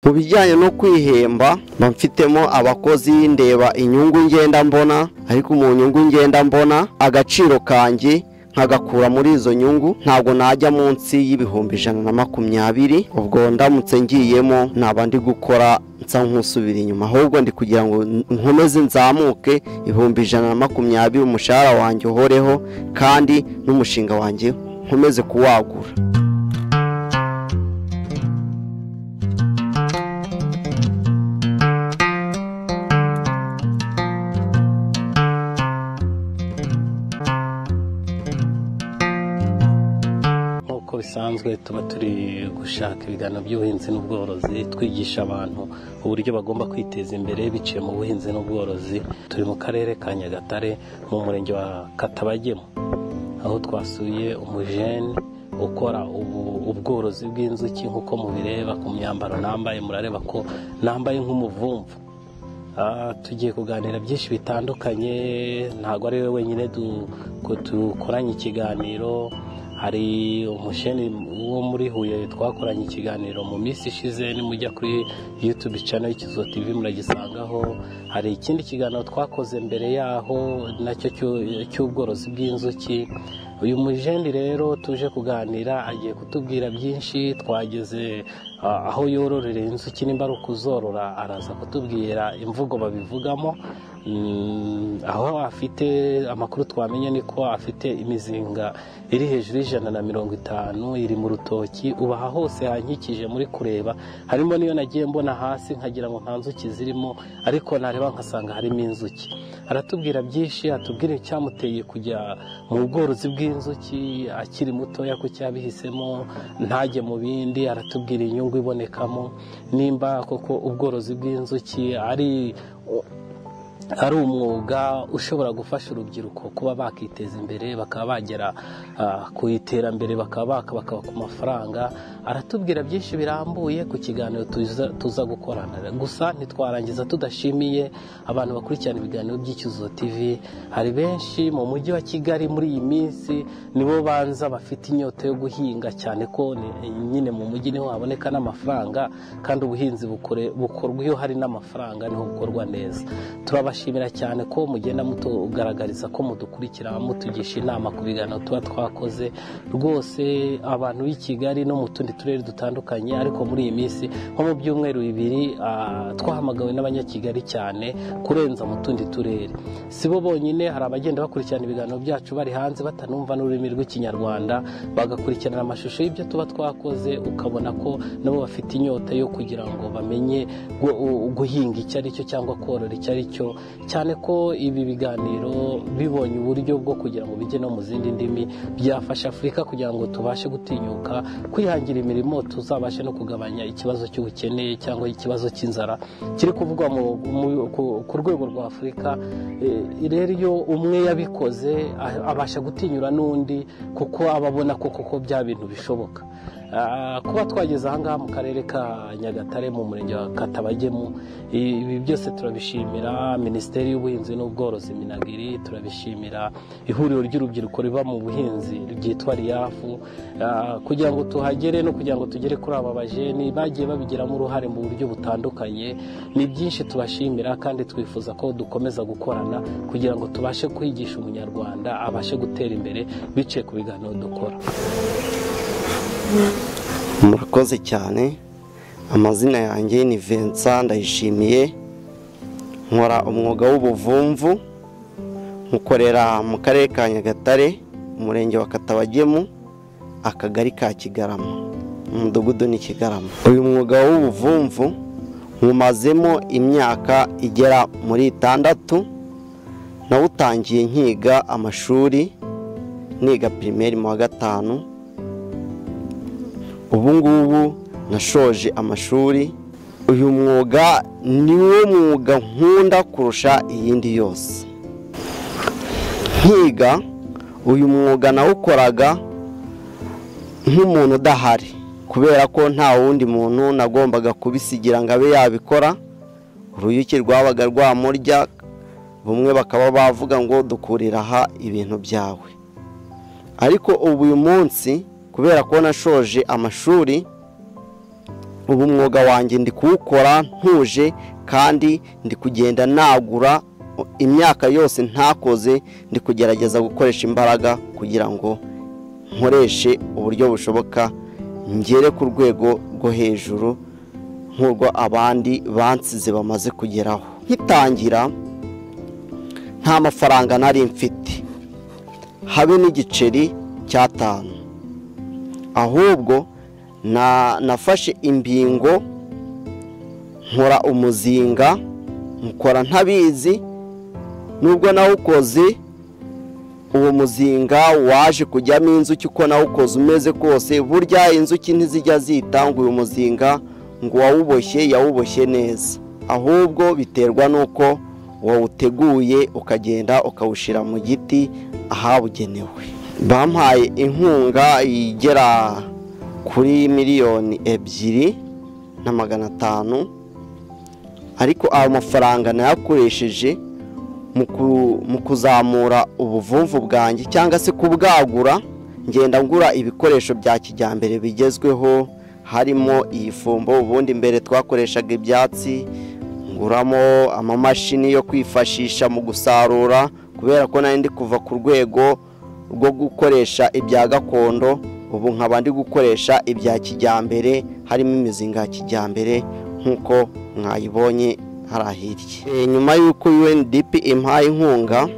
Mu bijyanye no kwihemba, mba mfitemo abakozi, ndeba inyungu ngenda mbona, ariko mu nyungu ngenda mbona agaciro kanjye nkagakura muri izo nyungu, ntabwo najya munsi y'120,000. Ubwo ndamutse ngiyemo naba ndi gukora nsa nk'usubira inyuma, ahubwo ndi kugira ngo nkomeze nzamuke 120,000, umushahara wanjye uhoreho kandi n'umushinga wanjye nkomeze kuwagura. Nk'uko bisanzwe tuba turi gushaka ibiganiro by'ubuhinzi n'ubworozi, twigisha abantu uburyo bagomba kwiteza imbere biciye mu buhinzi n'ubworozi. Turi mu karere ka Nyagatare mu murenge wa Katabagemu, aho twasuye umujene ukora ubworozi bw'inzuki. Nk'uko mubireba ku myambaro nambaye, murareba ko nambaye nk'umuvumvu. Tugiye kuganira byinshi bitandukanye, ntabwo ari we wenyine dukoranye ikiganiro. Hari umusheni wo muri Huye twakoranye ikiganiro mu minsi ishize, nimujya kuri YouTube channel y'Icyuzuzo TV muragisangaho. Hari ikindi kiganiro twakoze mbere yaho nacyo cy'ubworozi bw'inzuki. Uyu mujeni rero tuje kuganira agiye kutubwira byinshi. Twageze aho yororera inzuki, nimba ari ukuzorora araza kutubwira imvugo babivugamo. Aho afite amakuru twamenye ni ko afite imizinga iri hejuru y'150 iri mu rutoki. Ubu aha hose hankikije muri kureba harimo n'iyo nagiye mbona hasi nkagira ngo nta nzuki zirimo, ariko nareba nkasanga harimo inzuki. Aratubwira byinshi, atubwira icyamuteye kujya mu bworozi bw'inzuki akiri mutoya, ko cyabihisemo ntajye mu bindi. Aratubwira inyungu ibonekamo, nimba koko ubworozi bw'inzuki ari umwuga ushobora gufasha urubyiruko kuba bakiteza imbere, bakaba bagera ku iterambere, bakaba ku mafaranga. Aratubwira byinshi birambuye ku kiganiro tuza gukorana. Gusa ntitwarangiza tudashimiye abantu bakurikirana ibiganiro by'Icyuzuzo TV. Hari benshi mu mujyi wa Kigali muri iyi minsi nibo banza bafite inyota yo guhinga, cyane ko nyine mu mujyi niho haboneka n'amafaranga, kandi ubuhinzi bukorwa iyo hari n'amafaranga niho bukorwa neza. Turabashimira cyane ko mugenda mutugaragariza ko mudukurikira, mutugisha inama ku biganiro tuba twakoze. Rwose abantu b'i Kigali no mu tundi turere dutandukanye, ariko muri iyi minsi nko mu byumweru bibiri twahamagawe n'abanyakigali cyane kurenza mu tundi turere. Si bo bonyine, hari abagenda bakurikirana ibiganiro byacu bari hanze batanumva n'ururimi rw'Ikinyarwanda, bagakurikirana amashusho y'ibyo tuba twakoze, ukabona ko nabo bafite inyota yo kugira ngo bamenye guhinga icyo ari cyo cyangwa korora icyo ari cyo. Cyane ko ibi biganiro bibonye uburyo bwo kugira ngo bijye no mu zindi ndimi, byafasha Afurika kugira ngo tubashe gutinyuka kwihangira imirimo, tuzabashe no kugabanya ikibazo cy'ubukene cyangwa ikibazo cy'inzara kiri kuvugwa ku rwego rwa Afurika. Rero iyo umwe yabikoze abasha gutinyura n'undi, kuko ababona ko koko bya bintu bishoboka. Kuba twageze aha ngaha mu karere ka Nyagatare mu murenge wa Katabagemu, ibi byose turabishimira Minisiteri y'Ubuhinzi n'Ubworozi Minagiri, turabishimira ihuriro ry'urubyiruko riba mu buhinzi ryitwa RIAFU, kugira ngo tuhagere no kugira ngo tugere kuri aba bajeni bagiye babigiramo uruhare mu buryo butandukanye. Ni byinshi tubashimira, kandi twifuza ko dukomeza gukorana kugira ngo tubashe kwigisha umunyarwanda abashe gutera imbere biciye ku biganiro dukora. Murakoze cyane. Amazina yanjye ni Vincent Ndayishimiye, nkora umwuga w'ubuvumvu, nkorera mu karere ka Nyagatare, umurenge wa Katabagemu, akagari ka Kigarama, umudugudu ni Kigarama. Uyu mwuga w'ubuvumvu nkumazemo imyaka igera muri 6, nawutangiye nkiga amashuri, niga primaire mu wa 5. Ubu ngubu nashoje amashuri. Uyu mwuga niwo mwuga nkunda kurusha iyindi yose. Nkiga uyu mwuga nawukoraga nk'umuntu udahari, kubera ko nta wundi muntu nagombaga kubisigira ngo abe yabikora. Uruyuki rwabaga rwamurya, bumwe bakaba bavuga ngo dukurira aha ibintu byawe. Ariko ubu uyu munsi kubera ko nashoje amashuri, Ubu umwuga wanjye ndi kuwukora ntuje kandi ndi kugenda nagura. Imyaka yose ntakoze ndi kugerageza gukoresha imbaraga kugira ngo nkoreshe uburyo bushoboka ngere ku rwego rwo hejuru nk'urwo abandi bansize bamaze kugeraho. Nkitangira nta mafaranga nari mfite habe n'igiceri cy'atanu, ahubwo nafashe imbingo nkora umuzinga, nkora ntabizi. Nubwo nawukoze uwo muzinga waje kujyamo inzuki, uko nawukoze umeze kose burya inzuki ntizijya zita ngo uyu muzinga ngo wawuboshye yawuboshye neza, ahubwo biterwa n'uko wawuteguye ukagenda ukawushyira mu giti ahabugenewe. Bampaye inkunga igera kuri 2,500,000, ariko ayo mafaranga nayakoresheje mu kuzamura ubuvumvu bwanjye cyangwa se kubwagura. Ngenda ngura ibikoresho bya kijyambere bigezweho, harimo iyi fumbo, ubundi mbere twakoreshaga ibyatsi, nguramo amamashini yo kwifashisha mu gusarura, kubera ko nari ndi kuva ku rwego rwo gukoresha ibya gakondo, ubu nkaba ndi gukoresha ibya kijyambere, harimo imizinga ya kijyambere nk'uko mwayibonye harahirye. Nyuma y'uko UNDP impaye inkunga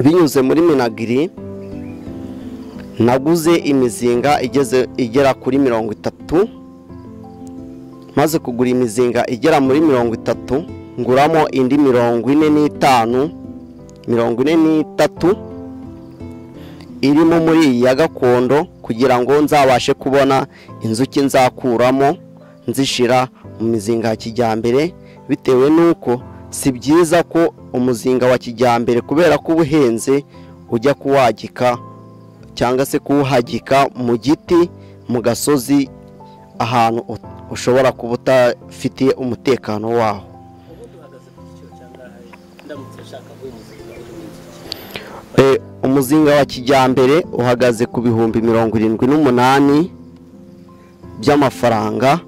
binyuze muri Minagri, naguze imizinga igera kuri 30. Maze kugura imizinga igera muri 30, nguramo indi 45, 43 irimo muri iyi ya gakondo, kugira ngo nzabashe kubona inzuki nzakuramo nzishira mu mizinga ya kijyambere. Bitewe n'uko si byiza ko umuzinga wa kijyambere kubera ko ubuhenze ujya kuwagika cyangwa se kuwuhagika mu giti mu gasozi ahantu ushobora kuba utafitiye umutekano waho. Umuzinga wa kijyambere uhagaze ku 78,000 by'amafaranga,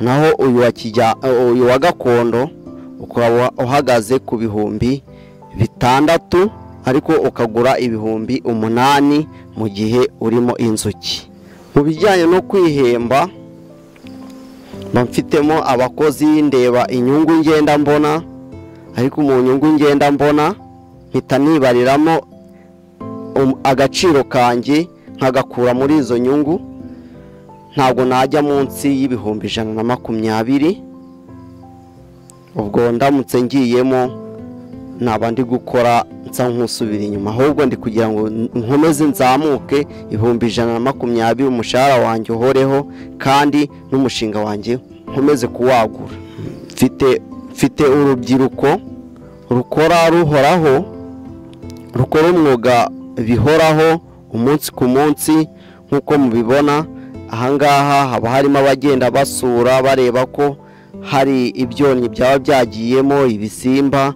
naho uyu wa gakondo ukaba uhagaze ku 6,000, ariko ukagura 8,000 mu gihe urimo inzuki. Mu bijyanye no kwihemba, mfitemo abakozi, ndeba inyungu ngenda mbona, ariko mu nyungu ngenda mbona mpita nibariramo agaciro kanjye nkagakura muri izo nyungu. Ntabwo najya munsi y'120,000. Ubwo ndamutse ngiyemo naba ndi gukora nsa nk'usubira inyuma, ahubwo ndi kugira ngo nkomeze nzamuke 120,000, umushahara wanjye uhoreho kandi n'umushinga wanjye nkomeze kuwagura. Mfite urubyiruko rukora ruhoraho, rukora umwuga bihoraho umunsi ku munsi. Nk'uko mubibona ahangaha haba harimo abagenda basura bareba ko hari ibyonnyi byaba byagiyemo, ibisimba.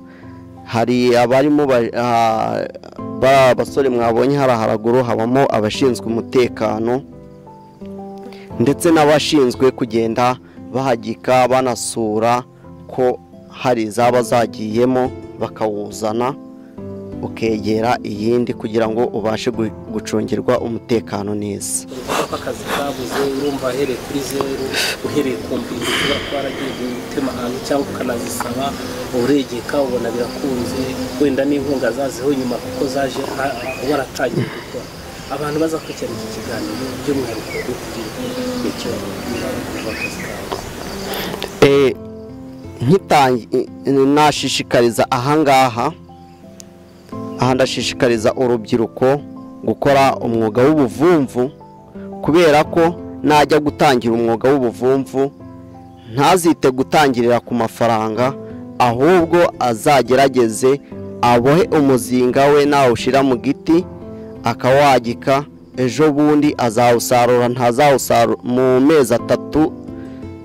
Hari abarimo basore mwabonye hari haraguru, habamo abashinzwe umutekano ndetse n'abashinzwe kugenda bahagika banasura ko hari zaba zagiyemo, bakawuzana ukegera iyindi kugira ngo ubashe gucungirwa umutekano neza. Akazi kabuze, urumva ahereye kuri zeru, uhereye ku mbingo ushobora kuba waragiye gutema ahantu cyangwa ukanazisaba, uregeka ubona birakunze, wenda n'inkunga zaziho nyuma kuko zaje waratangiye gukora. Abantu bazakurikirana iki kiganiro by'umwihariko urubyiruko, nicyo akazi kabuze. Nashishikariza ahangaha, aha ndashishikariza urubyiruko gukora umwuga w'ubuvumvu, kubera ko najya gutangira umwuga w'ubuvumvu ntazite gutangirira ku mafaranga, ahubwo azagerageze abohe umuzinga we nawushyira mu giti akawagika, ejo bundi azawusarura, ntazawusarura mu mezi 3,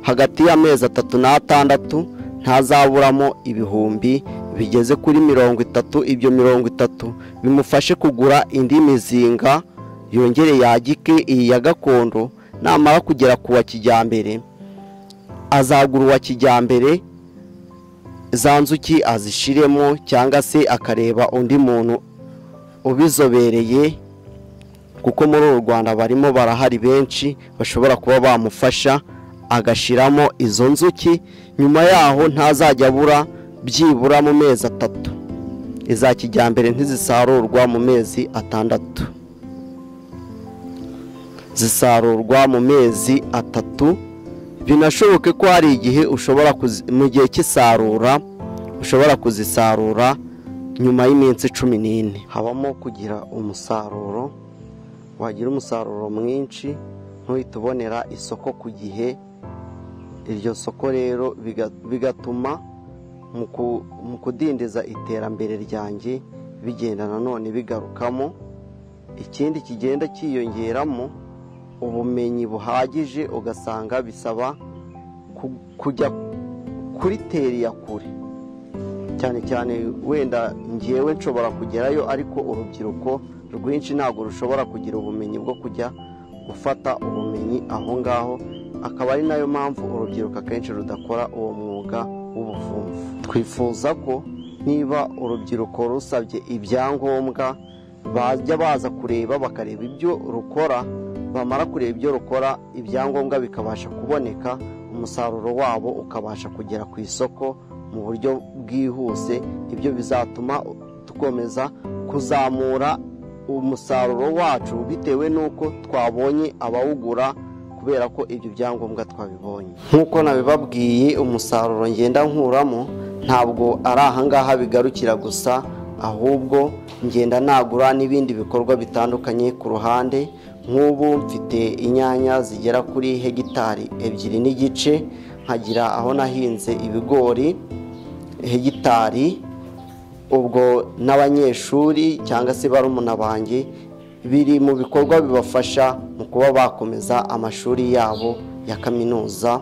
hagati y'amezi 3 na 6 ntazaburamo ibihumbi bigeze kuri 30. Ibyo 30 bimufashe kugura indi mizinga yongere yagike iyi ya gakondo. Namara kugera ku wa kijyambere Azagura uwa kijyambere, za nzuki azishiremo, cyangwa se akareba undi muntu ubizobereye, kuko muri uru Rwanda barimo barahari benshi bashobora kuba bamufasha, agashiramo izo nzuki. Nyuma yaho ntazajya abura byibura mu mezi 3. Iza kijyambere ntizisarurwa mu mezi 6, zisarurwa mu mezi 3. Binashoboke ko hari igihe ushobora mu gihe cy'isarura ushobora kuzisarura nyuma y'iminsi 14. Habamo kugira umusaruro, wagira umusaruro mwinshi ntuhite ubonera isoko ku gihe. Iryo soko rero bigatuma mu kudindiza iterambere ryanjye bigenda nanone bigarukamo. Ikindi kigenda cyiyongeramo ubumenyi buhagije, ugasanga bisaba kujya kuri teri ya kure cyane cyane. Wenda ngewe nshobora kugerayo, ariko urubyiruko rwinshi ntabwo rushobora kugira ubumenyi bwo kujya gufata ubumenyi aho ngaho, akaba ari nayo mpamvu urubyiruko akenshi rudakora uwo mwuga w'ubuvumvu. Twifuza ko niba urubyiruko rusabye ibyangombwa bajya baza kureba, bakareba ibyo rukora, bamara kureba ibyo rukora ibyangombwa bikabasha kuboneka, umusaruro wabo ukabasha kugera ku isoko mu buryo bwihuse. Ibyo bizatuma dukomeza kuzamura umusaruro wacu bitewe n'uko twabonye abawugura, kubera ko ibyo byangombwa twabibonye. Nk'uko nabibabwiye, umusaruro ngenda nkuramo ntabwo ari ahangaha bigarukira gusa, ahubwo ngenda nagura n'ibindi bikorwa bitandukanye ku ruhande. Nk'ubu mfite inyanya zigera kuri hegitari 2.5, nkagira aho nahinze ibigori hegitari. Ubwo n'abanyeshuri cyangwa se barumuna banjye biri mu bikorwa bibafasha mu kuba bakomeza amashuri yabo ya kaminuza,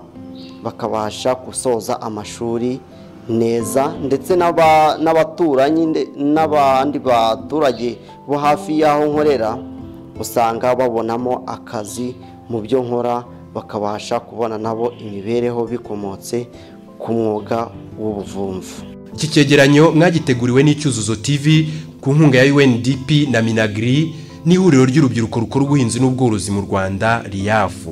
bakabasha gusoza amashuri neza, ndetse n'abaturanyi n'abandi baturage bo hafi y'aho nkorera usanga babonamo akazi mu byo nkora, bakabasha kubona nabo imibereho bikomotse ku mwuga w'ubuvumvu. Iki cyegeranyo mwagiteguriwe n'Icyuzuzo TV ku nkunga ya UNDP na Minagri n'ihuriro ry'urubyiruko rukora ubuhinzi n'ubworozi mu Rwanda RIAF.